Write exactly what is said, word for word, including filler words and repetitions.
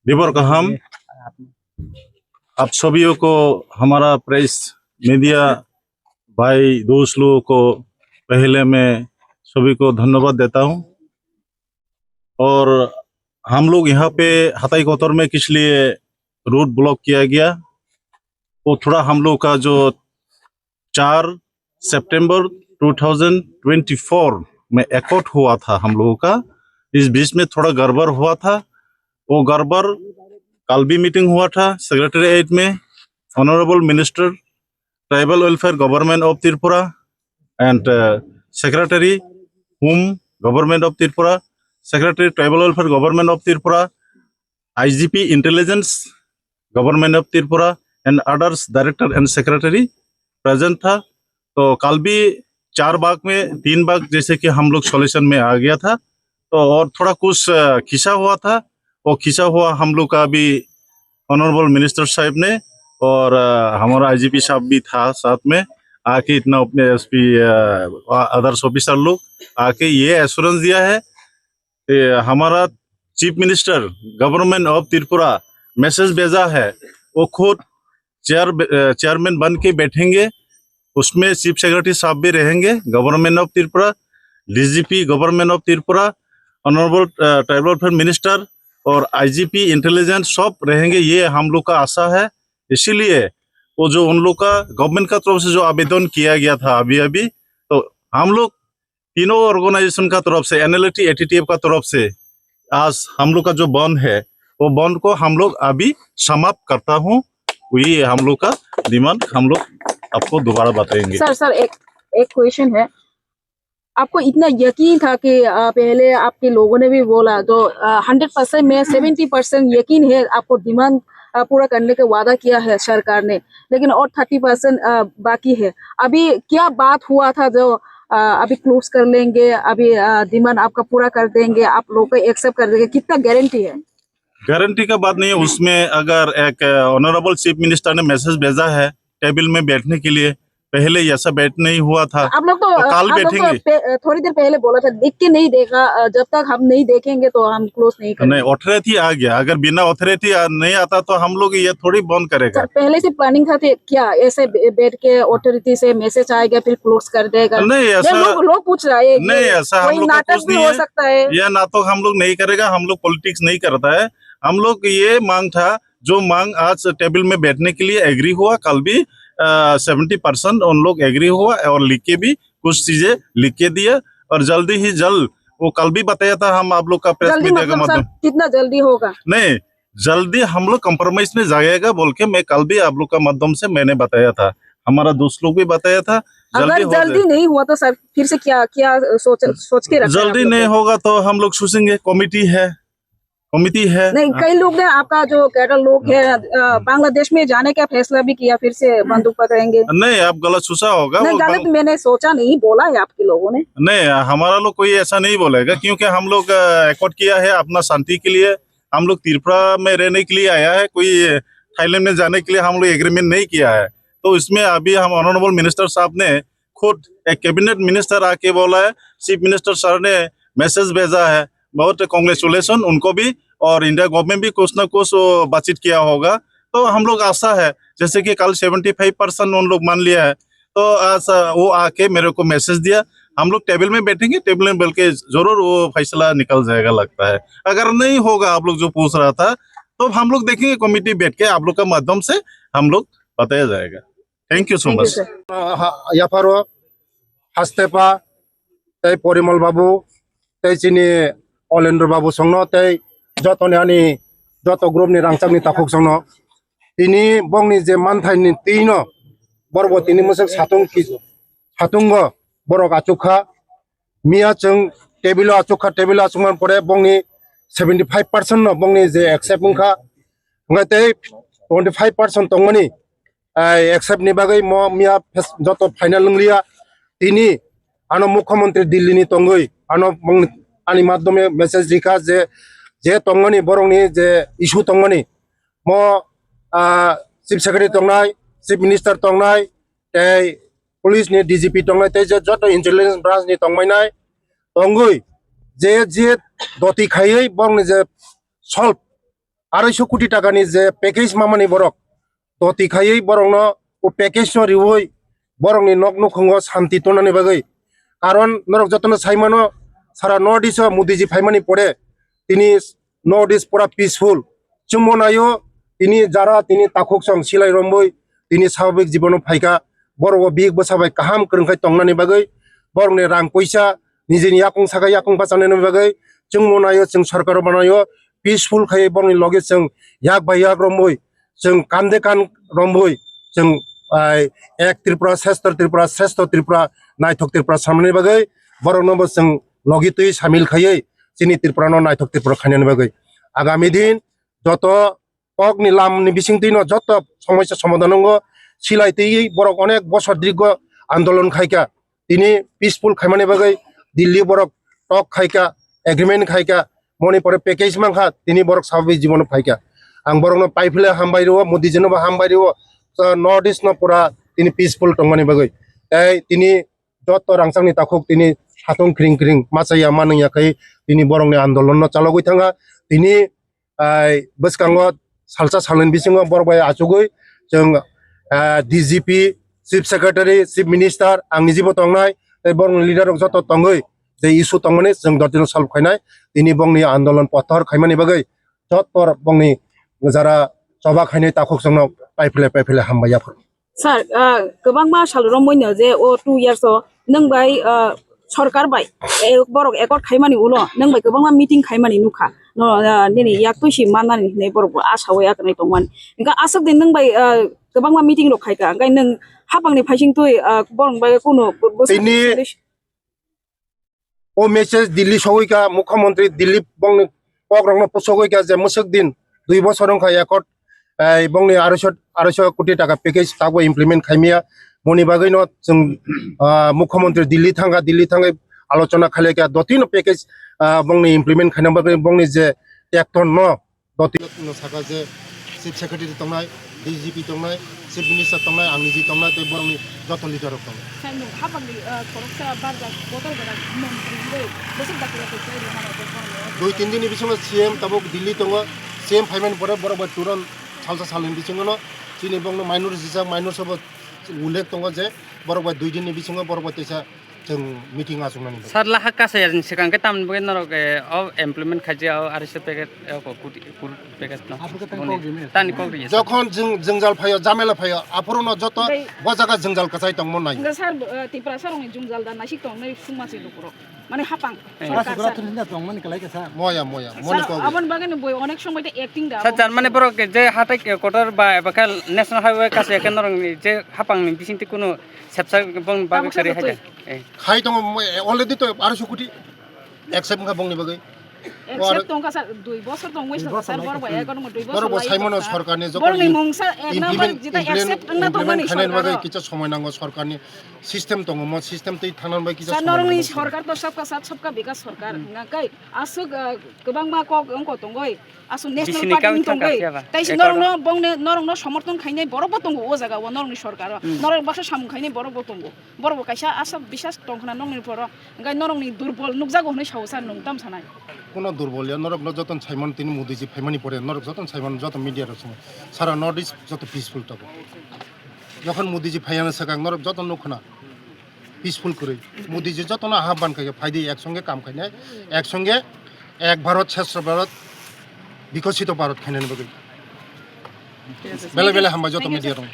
दिबर कहम, आप सभी को हमारा प्रेस मीडिया भाई दोस्त लोगों को पहले मैं सभी को धन्यवाद देता हूँ। और हम लोग यहाँ पे हताई कोतर में किस लिए रोड ब्लॉक किया गया, वो थोड़ा हम लोग का जो चार सितंबर दो हज़ार चौबीस में एकॉर्ड हुआ था हम लोगों का, इस बीच में थोड़ा गड़बड़ हुआ था। वो गड़बड़, कल भी मीटिंग हुआ था सेक्रेटेरिएट में, honourable minister tribal welfare government of Tripura and secretary home government of Tripura, secretary tribal welfare government of Tripura, IGP intelligence government of Tripura and others director and secretary present था। तो कल भी चार भाग में तीन भाग जैसे कि हम लोग सॉल्यूशन में आ गया था। तो और थोड़ा कुछ अ, खिंचा हुआ था, वो खिंचा हुआ हम लोग का अभी ऑनरेबल मिनिस्टर साहब ने और अ, हमारा आईजीपी साहब भी था साथ में, आके इतना अपने एसपी अदर्स ऑफिसर लोग आके ये एश्योरेंस दिया है। ये हमारा chief minister government of Tripura message भेजा है, वो खुद चेयर चेयरमैन बन के बैठेंगे, उसमें चीफ सेक्रेटरी साहब भी रहेंगे, government of Tripura, DGP government of Tripura, honourable tribal welfare minister और आईजीपी इंटेलिजेंस सब रहेंगे, ये हम लोग का आशा है। इसीलिए वो जो उन लोग का गवर्नमेंट का तरफ से जो आवेदन किया गया था अभी अभी, तो हम लोग तीनों ऑर्गेनाइजेशन का तरफ से, एनएलएटी एटीटीएफ का तरफ से आज हम लोग का जो बंद है, वो बंद को हम लोग अभी समाप्त करता हूँ। ये हम लोग का डिमांड हम लोग आपको दोबारा बताएंगे। सर, सर, एक, एक क्वेश्चन है। आपको इतना यकीन था कि, अ, पहले आपके लोगों ने भी बोला, तो, अ, हंड्रेड परसेंट में सेवेंटी परसेंट यकीन है आपको डिमांड, अ, पूरा करने का वादा किया है सरकार ने, लेकिन और थर्टी परसेंट, अ, बाकी है। अभी क्या बात हुआ था जो, अ, अभी क्लोज कर लेंगे, अभी, अ, डिमांड आपका पूरा कर देंगे, आप लोग को एक्सेप्ट कर देंगे, कितना गारंटी है? गारंटी का बात नहीं है, उसमें अगर एक, अ, ऑनरेबल चीफ मिनिस्टर ने मैसेज भेजा है टेबल में बैठने के लिए, पहले ऐसा बैठ नहीं हुआ था, आप लोग तो, तो कल आप लोग तो बैठेंगे। पे-, थोड़ी देर पहले बोला था, लिख के नहीं देखा, अ, जब तक हम नहीं देखेंगे तो हम क्लोज नहीं करेंगे। नहीं, अथॉरिटी आ गया, अगर बिना अथॉरिटी आ, नहीं आता तो हम लोग ये थोड़ी बंद करेगा। सर, पहले से प्लानिंग था थे क्या, ऐसे बे-, बैठ के अथॉरिटी से मैसेज आएगा फिर क्लोज कर देगा? नहीं, ये ऐसा लोग, लोग पूछ रहा है, नहीं, ये ऐसा हम कोई लोग का नाटक कुछ भी नहीं हो है। सकता है। यह नाटक हम लोग नहीं करेगा, हम लोग पॉलिटिक्स नहीं करता है। हम लोग ये मांग था, जो मांग आज टेबल में बैठने के लिए एग्री हुआ, कल भी सेवेंटी परसेंट उन लोग एग्री हुआ और लिख के भी कुछ चीजें लिख के दिया और जल्दी ही जल्द, वो कल भी बताया था हम आप लोग का प्रेस जल्दी मीडिया के मतलब सर, माध्यम। कितना जल्दी होगा? नहीं, जल्दी हम लोग कॉम्प्रोमाइज में जाएगा बोल के मैं कल भी आप लोग का माध्यम से मैंने बताया था, हमारा दोस्त लोग भी बताया था, जल्दी अगर हो जल्दी जाए। नहीं हुआ तो सर फिर से क्या, क्या सोच, सोच के रखा है आप जल्दी लोग नहीं को? होगा तो हम लोग सोचेंगे, कमेटी है, कमेटी है। नहीं, हाँ। कई लोग ने आपका जो कैडर लोग है, अ, बांग्लादेश में जाने का फैसला भी किया, फिर से बंदूक पकड़ेंगे। नहीं, आप गलत सोचा होगा, नहीं, वो गलत बांग- मैंने सोचा नहीं, बोला है आपके लोगों ने। नहीं, हमारा लोग कोई ऐसा नहीं बोलेगा, क्योंकि हम लोग, अ, एकॉर्ड किया है अपना शांति के लिए। हम लोग त्रिपुरा में रहने के लिए आया है, कोई थाईलैंड में जाने के लिए हम लोग एग्रीमेंट नहीं किया है। तो इसमें अभी हम ऑनरेबल मिनिस्टर साहब ने खुद एक कैबिनेट मिनिस्टर आके बोला है, चीफ मिनिस्टर सर ने मैसेज भेजा है, बहुत कांग्रेचुलेशन उनको भी, और इंडिया गवर्नमेंट भी कुछ ना कुछ वो बातचीत किया होगा। तो हम लोग आशा है, जैसे कि कल सेवेंटी फाइव परसेंट उन लोग मान लिया है, तो आज, अ, वो आके मेरे को मैसेज दिया, हम लोग टेबल में बैठेंगे, टेबल में बैठ के जरूर वो फैसला निकल जाएगा लगता है। अगर नहीं होगा आप लोग जो पूछ रहा था, तो हम लोग देखेंगे कमेटी बैठ के आप लोग का माध्यम से हम लोग बताया जाएगा। Thank you so Thank you, much. Sir. Ha, yapharo Hastepa, tei Porimol Babu, tei chini Olendro Babu songno, tei jotoni ani joto group ni rangchak ni takhuk songno. Tini bongni je manthai ni twi no, borok bo tini mwswk satung ki, satungo borok achukha. Miya chwng table o achukha, table o achukmani pore bongni seventy five percent no bongni je accept wngkha. Hwnkhai tei twenty five percent tongmani, ai, accept ni bagwi mo miya fes-, joto final wng liya. Tini ano Mukhyamantri Delhi ni tongwi, ano bong-, ani madhyome message rikha je, je tongmani borokni je issue tongmani, mo, ah, Chief Secretary tongnai, Chief Minister tongnai, tei police ni D G P tongnai, tei je joto intelligence branch ni tongmainai tongwi, je je doti khaiwi borokni je solve arai so koti takani je package mamani borok, doti khaiwi borokno o package no riwi borokni nok nukhungo santi tonani bagwi. Karon norok jotono saimano, sara North East o Modi ji phaimani pore tini North East pura peaceful. Chwngmo naio tini jara tini takhuk song silai romwi tini swababik jibono phaikha. Borok o bihik bwsa bai kaham kwrwngkhai tongnani bagwi, borokni rang puisa nijini yakung saka yakung bachanani bagwi chwngmo naio, chwng sorkar o banaio, peaceful khai borokni loge chwng yak bai yak romwi, chwng kande kan romwi, chwng, ai, ek Tripura, sreshto Tripura, sreshto Tripura, naithok Tripura samani bagwi borokno bo chwng logi twi samil khaiwi chini Tripura no naithok Tripura khainani bagwi. Agami din joto kokni lamni bisingtwi no joto somosya somadhan wngo, silai twi borok onek bosor dirgo andolon khaikha. Tini peaceful khaimani bagwi Delhi borok talk khaikha, agreement khaikha, moni pore package mankha, tini borok swababik jibono phaikha. Ang borokno paiphile hambai rwo, Modi jino bo hambai rwo, North East no pura tini peaceful tongmani bagwi. Tei tini joto rangchakni takhuk tini satung kring kring machaya manwngya khai tini borokni andolon no chalogwi thangkha. Tini ai bwskango salsa salnwini bisingo borok bai achugwi chwng, ah, D G P, Chief Secretary, Chief Minister, ang nijibo tongnai, tei borokni leader rok joto tongwi je issue tongmani chwng dotino solve khainai, tini bongni andolon pothor khaimani bagwi joto bongni jara choba khainai takhuk chwngno paiphile paiphile hambai yaphuru. Sir, ah, kwbangma sal romwi no je o two years o nwng bai, ah, sorkar bai, eh, borok accord khaimani ulo nwng bai kwbangma meeting khaimani nukha. No, ah, nini yak twi si mannani hinwi borok bo asa o yak nai tongmani. Hingkhe aswk din nwng bai, ah, kwbangma meeting rok khaikha. Hingkhe nwng hapangni phaising twi, ah, borok bai kunu bo-, bo-, Tini O message Delhi sogwi kha, Mukhyamantri Delhi bongni kokrokno pusogwi kha je mwswk din dui bosor wngkha accord, eh, bongni aroiso, aroiso koti taka package tabuk implement khaimya. Moni bagwino chwng, ah, Mukhyamantri Delhi thangkha, Delhi thangwi alochona khailai kha, dotino package, ah, bongni implement khaina bagwi bongni je tekton no Doti no saka je Chief Secretary tongnai, D G P tongnai, Chief Minister tongnai, ang niji tongnai, tei borokni joto leader rok tongnai. Sai nwng hapangni, ah, khoroksa barjak bodol gwnang montri wngwi bwswk dakti dakti khlai rwmani tei borokni. Dui tin din ni bisingo C M tabuk Delhi tongo, C M phaimani pore borok bai turon salsa salni bisingo no chini bongno minor rijak, minor sobo ullekh tongo je borok bai dui din ni bisingo borok bai teisa chwng meeting achuknani bagwi. Sir, lahak kasayarni swkang khe tamni bagwi norok, eh, o implement khaijak o aroiso packet, eh, ko kuti, kur packet no. Abo khe tani Boni kok rimani. Tani kok rimani. Jokhon jwng-, jwngjal phaio, jamela phaio, aphuru no joto Bai- bo jaga jwngjal kwchai tongmo nai. Hingkhe sir, eh, Tiprasa rokni jwngjal da naisik tong nai sungma se lukurok. Mane hapang. Eh. Sorkar, sir. Moya, moya, moni kok. Aboni bagwi no boi onek somoi tei acting da. Sir, abo jar mane borok je hatai kotor ba eba khe national highway kasaya khe norokni je hapangni bisingtwi kunu sepsa bong bagwi Tabuk kari sepsa haja. Eh. Khai tongo, mo-, already to aroiso koti accept wngkha bongni bagwi. Accept tongkha sir, dui bosor tong wngwi sir, borok bai ekor dui bosor lai tongkha. Borok bo saimano sorkarni jokhon Borokni mungsa ek number implement, jeta implement, accept wngna implement tongmani khainani sorkar bagwi o. Kisa somoi nango sorkarni system tongo, mo system twi thangnani bagwi kisa somoi nango. Sir, norokni sorkar to sabka saath sabka bikas sorkar. Hmm. Hwnka kai aswk, ah, kwbangma kok wngkha tongwi. Aswk national party wng tongwi. Tei se norokno bongni, norokno somorthon khainai borok bo tongo o jaga o, norokni sorkar o. Hmm. Norok baksa samung khainai borok bo tongo. Borok bo kaisa aswk bisas tongkhna nokni poro. Hingkhe norokni durbol nukjago hwnwi sao sir, nwng tam sanai? Kuno durbol ya, norokno jotono saimano tini Modi ji phaimani pore, norok jotono saimano joto media rok swngo. Sara North East joto peaceful tongo. Jokhon Modi ji phaiyano swkang norok joto nukkhna peaceful kwrwi. Modi ji jotono ahban khaikhe phaidi ek songe kam khainai, ek songe ek Bharat Shreshtha Bharat, Bikosito Bharat khainani bagwi. Belai belai hambai joto media rok.